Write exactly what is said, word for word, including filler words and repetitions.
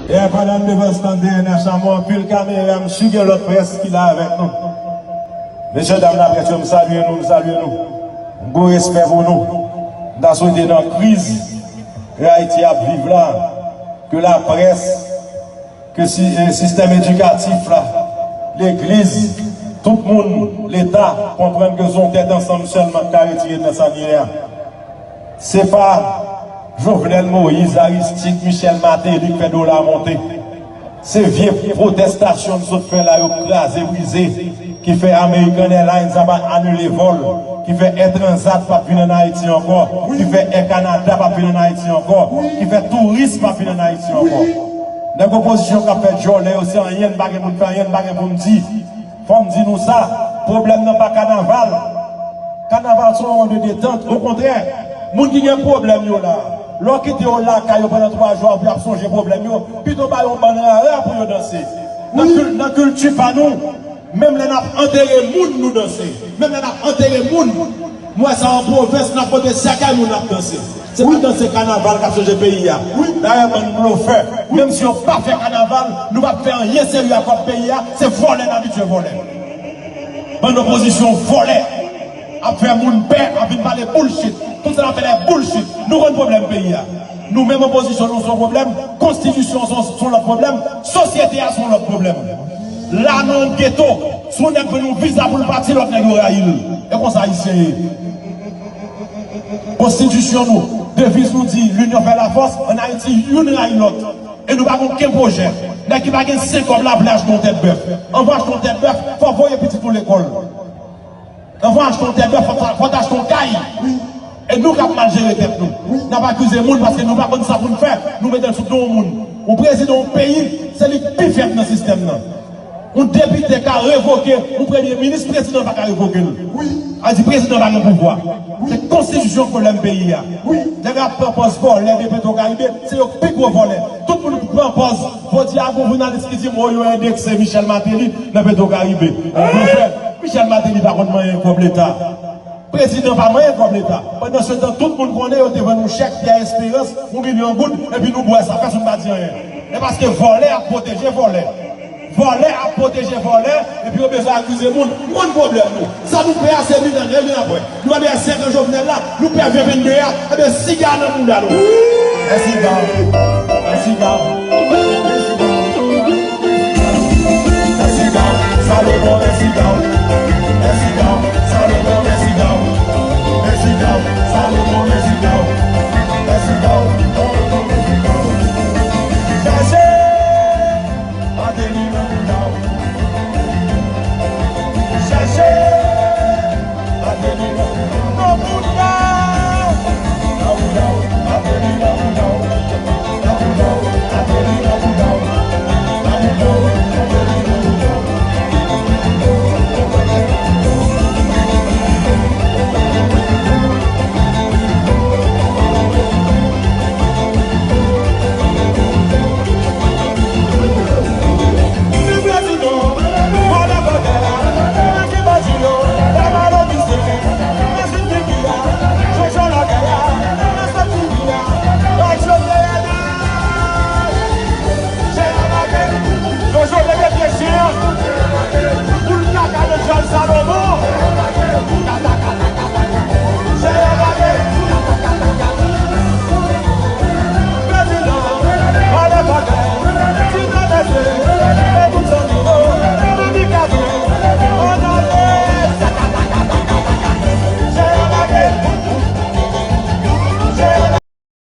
E pandan m devan stand D N H la, m wè anpil kamera, m si gen lòt près ki la avèk nou. Mesye dam laprès yo, m salye nou, m salye nou. M gwo respè pou nou. M ta swete nan kriz ke Ayiti ap viv la, ke laprès, ke si, eh, sistèm edikatif la, legliz, tout moun, Leta, konprann ke se yon tèt ansanm sèlman k ka retire n nan sa n ye a. Se pa Jovenel Moïse, Aristide, Michel Martelly k fè dola monte. Se vye pwotestasyon n sot fè la yo kraze, brize, ki fè American Airlines ap anile vòl, ki fè Air Transat p ap vin ann Ayiti ankò, ki fè Air Canada p ap vin ann Ayiti ankò, ki fè touris p ap vin ann Ayiti ankò. Nèg opozisyon k ap fè djòlè yo, se anyen n pa gen pou n fè, anyen n pa gen pou n di. Fò m di nou sa, pwoblèm nan pa kanaval. Kanaval se yon moman de detant. Okontrè, moun ki gen pwoblèm yo la, lè w kite yo lakay yo pandan twa jou, w ap sonje pwoblèm yo, pito ba yo yon bann rara pou yo danse. Nan kil-, nan kilti pa nou, menm lè n ap antere moun, nou danse. Menm lè n ap antere moun, m wè sa an pwovens, n ap pote sèkèy moun ap danse. Se pa danse kanaval k ap chanje peyi a. Dayè, bann blofè, menm si yo pa fè kanaval, nou p ap fè anyen serye ak kòb peyi a, se vòlè n abitye vòlè. Bann opozisyon vòlè ap fè moun pè, ap vin pale bullshit. Tout sa n ap fè la bullshit. Nou konn pwoblèm peyi a. Nou menm opozisyon, nou se yon pwoblèm. Konstitisyon se yon, se yon lòt pwoblèm. Sosyete a se yon lòt pwoblèm. La nan yon geto, si yon nèg vin yon viza pou l pati, lòt nèg yo rayi l. E konsa Ayisyen ye. Konstitisyon nou, deviz nou di, l'union fait la force. Ann Ayiti, youn rayi lòt. E nou pa gen okenn pwojè. Nèg ki pa gen senk kòb la vle achte yon tèt bèf. Anvan achte yon tèt bèf, fò voye pitit ou lekòl. Anvan achte yon tèt bèf, fò ta, fò ta achte yon kay. E nou k ap mal jere tèt nou. N ap akize moun paske nou pa konn sa pou n fè. Nou mete l sou do yon moun. Yon prezidan yon peyi, se li k pi fèb nan sistèm nan. Yon depite ka revoke yon premye minis, prezidan pa ka revoke l. Sa di prezidan pa gen pouvwa. Se konstitisyon k pwoblèm peyi a. Nèg ap pran pòz vòlè de Petro Caribe, se yo k pi gwo vòlè. Tout moun pran pòz. Jodi a, gon jounalis ki di m, o, yo endekse Michel Martelly nan Petro Caribe. Blofè, Michel Martelly pa konn manyen kòb Leta. Prezidan pa manyen kòb Leta. Pandan se tan, tout moun konnen yo te vann yon chèk Pierre Espérance, yon milyon goud, epi nou bwè sa, pèsonn pa di anyen. E paske vòlè ap pwoteje vòlè. Vòlè ap pwoteje vòlè, epi yo bezwen akize moun. Nou konn pwoblèm nou. Sa nou pè a se mil ane, mil apre. Nou pa pè senk an Jovenel la, nou pè ven vennde a, ebyen siga nan bounda nou. Mèsi, Gab. Mèsi, Gab.